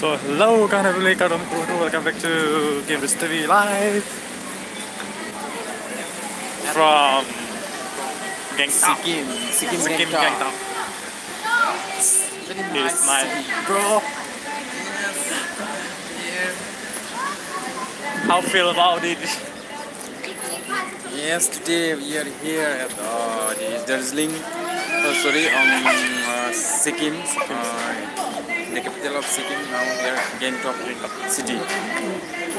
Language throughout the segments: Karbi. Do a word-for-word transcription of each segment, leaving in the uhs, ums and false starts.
So, hello, kardom kardom, welcome back to Game T V Live from Gangtok. Sikkim, Sikkim, Sikkim, Gangtok. Gangtok. Very nice, nice city, bro. How feel about it? Yes, today we are here at, uh, the Darjeeling, oh, sorry, um, uh, Sikkim, uh, the capital of Sikkim. Now we are Gangtok city.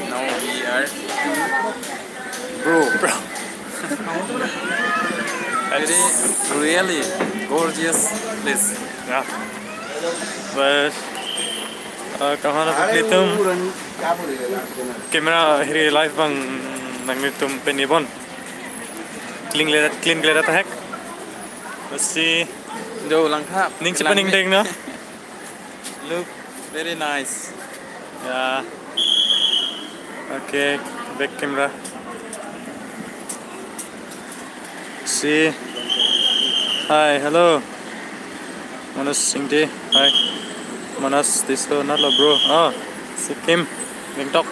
Now we are, bro, bro. Very really gorgeous place. Yeah. But, uh, kahana ilitum camera hiri live abang nanglitum pen-i pon. Clean kali, clean kali tahai. Let's see. Do langkha. Ning si paning deng, no? Look very nice. Yeah. Okay, back camera. See. Hi, hello. Manas Singdi. Hi. Manas Tisso, not lo, bro. Oh, Sikkim, Gangtok.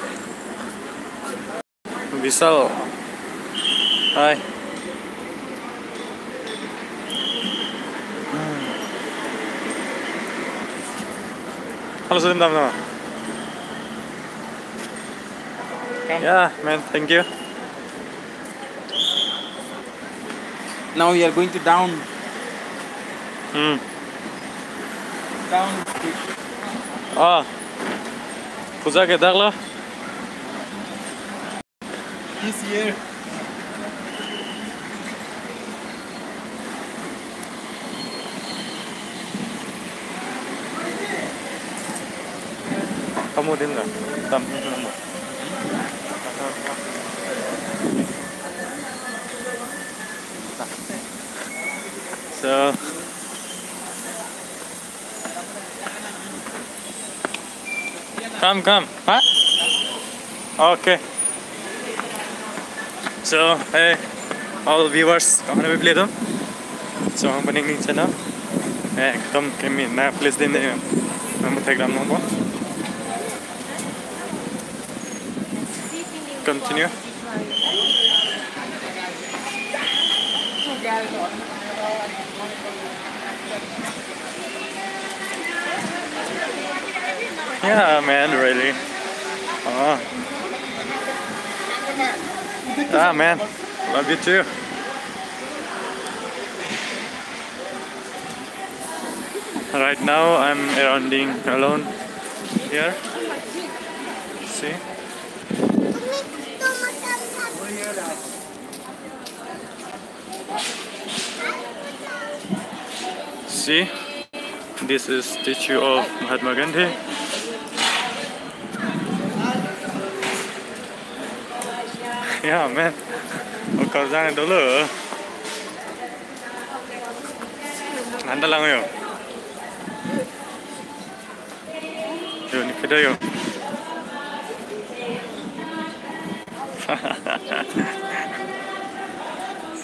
Vishal. Hi. Hello, Sudhim Damdama. Come. Yeah, man, thank you. Now we are going to down. Hmm. Down. Ah. Puja ke dak lo? This year. Kamu din ka? Tam. So, come, come. Huh? Okay. So, hey, all viewers, kahana bibli dong. So, hang paning ning channel. Eh, ekdom kemi na place din de. Namu thek dam nong bo. Continue. Yeah, man, really. Oh. Ah, man, love you too. Right now, I'm rounding alone here. See? See, this is statue of Mahatma Gandhi. Yeah, man. Oh, Karjang dolo. Anda lang yo. Yo, ni pida yo.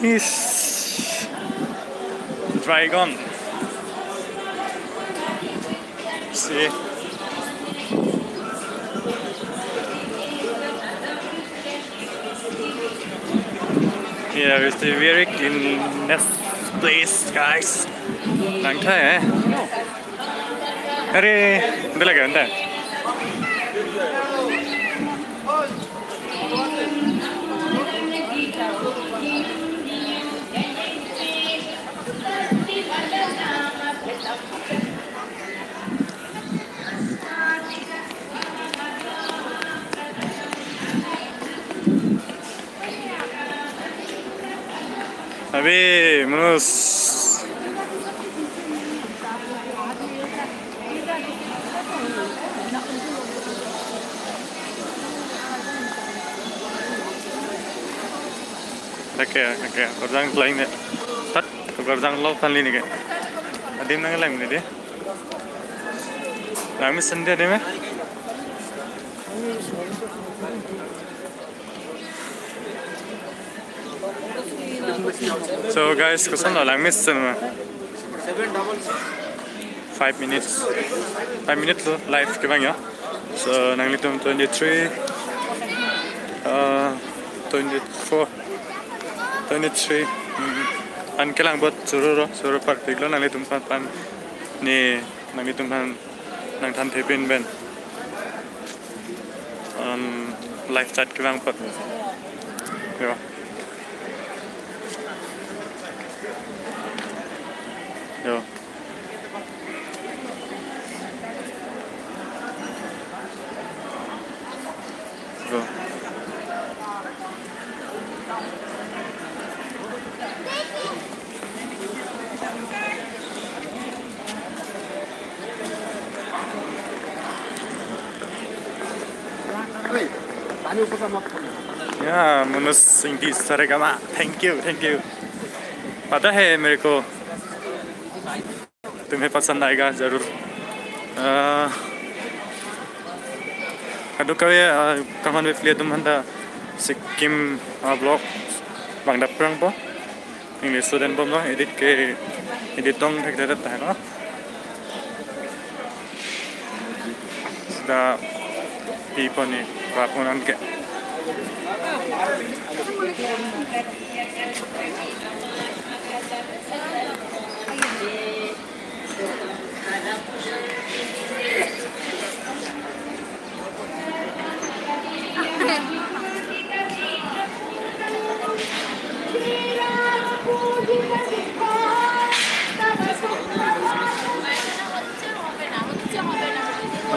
Is dragon. See. Yeah, we still very in next place, guys. Langtha, eh? Are, dala ka anta? Abi, manus. Oke, oke. Karjang lain ya. Tat, karjang lo kan ini ke. Adim nang lang ini dia. Langmesen dia, adim ya. So guys, koson lo langmesen ma? Five minutes. Five minutes lo, live ke bang ya. So, nanglitum twenty-three, uh, twenty-four, twenty-three, mm, an kelang bot suru ro, suru parpik lo nanglitum aphan, aphan ne nanglitum aphan nangthan thepin pen. Um, live chat kevang apot. Yo. Yo. Go. Ya, Manoj Singh di Saregama. Thank you, thank you. पता है मेरे को। तुम्हें पसंद आएगा जरूर। अ, kadokave, अ, kaman ve pli atum aphanta Sikkim, a, vlog vangdap prangpo. English student bomlo, edit ke, edit tong thekthedet tahai lo. Sita pi pon ni, ra pon anke.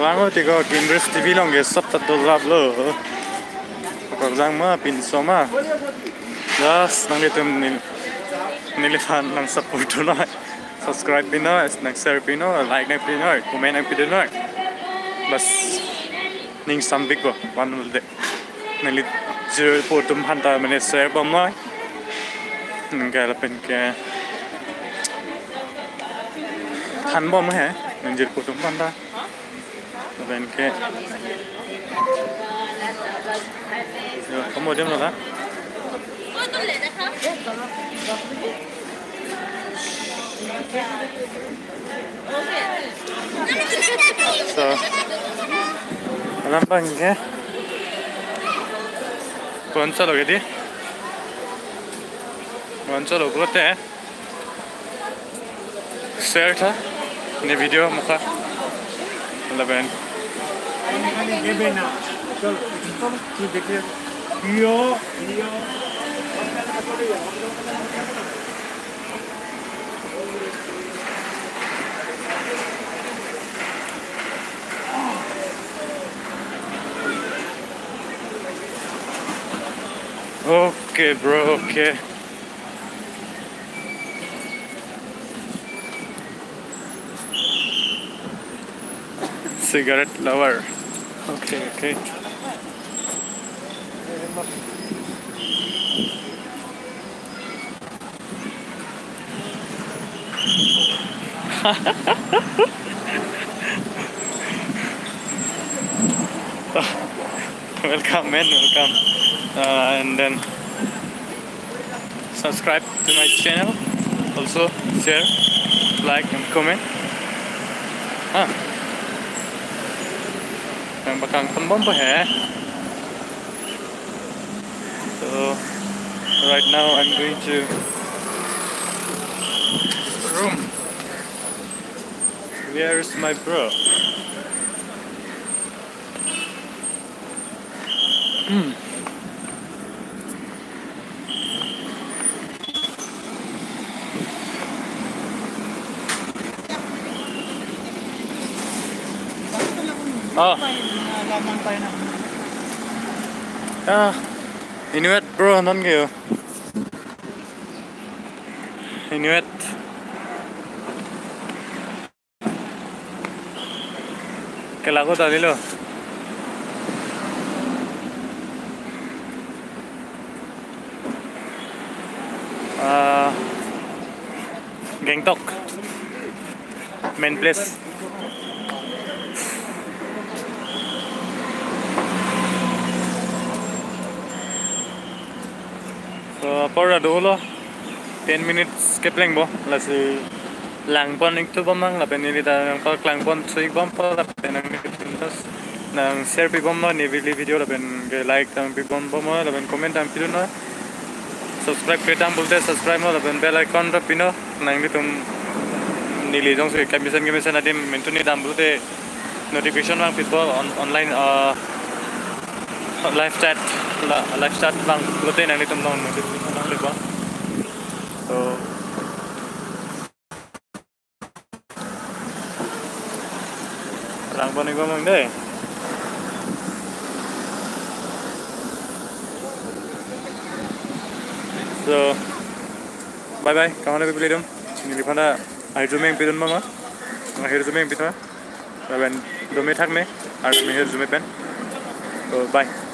Langno tiko Kindrez T V along ke sab ta dolap lo. Kokjang ma, pinso ma. Just nanglitum neli, neliphan nang support noi. Subscribe pi noi, nang share pi noi, like nang pi noi, comment nang pi noi. Bas ning sambik bo, one whole day. Neli jirpo atum aphanta mane share bom noi. Nangke lapen ke than bom he, nang jirpo atum aphanta. Lapen ke. Yo, kamu diam lo ka? So, alam bang ke. Konsol lagi di. Konsol lo kote. Share tha ne video muka. Lapen. Okay, bro, okay. Cigarette lover. Okay, okay. Welcome, man, welcome. Uh, and then subscribe to my channel. Also share, like, and comment. Ah. Nang bakang pon bompo he. So right now I'm going to room. Where is my bro? Hmm. Oh. Ah, Inuit bro, non ke yo. Inuit. Ke lagu tadi lo. Ah, Gangtok. Main place. So, apor ra dolo. Ten minutes kepleng bo. Lasi langpon ik tu bomang, lapen neli ta nangpaklang pon su ik bompo, lapen nang just nang share pibomnon ne neli video lapen ke like tang pibomnon lapen comment tang pidunnon. Subscribe klemtang pulote subscribe non lapen bell icon ta pinon. Nanglitum neli jongsi kemesen kemesen adim mintu ne dam pulote notification vang pipo on, online, uh, live chat la, live chat vang pulote nanglitum along notification vang pipo. So, rang pon ikpo mang dei. So, bye bye. Kaman ke pilitum. Neliphan ta ahirjume pidun mama. Ahirjume pidun. Lapen dome thakme. Arjume ahirjume pen. So, bye.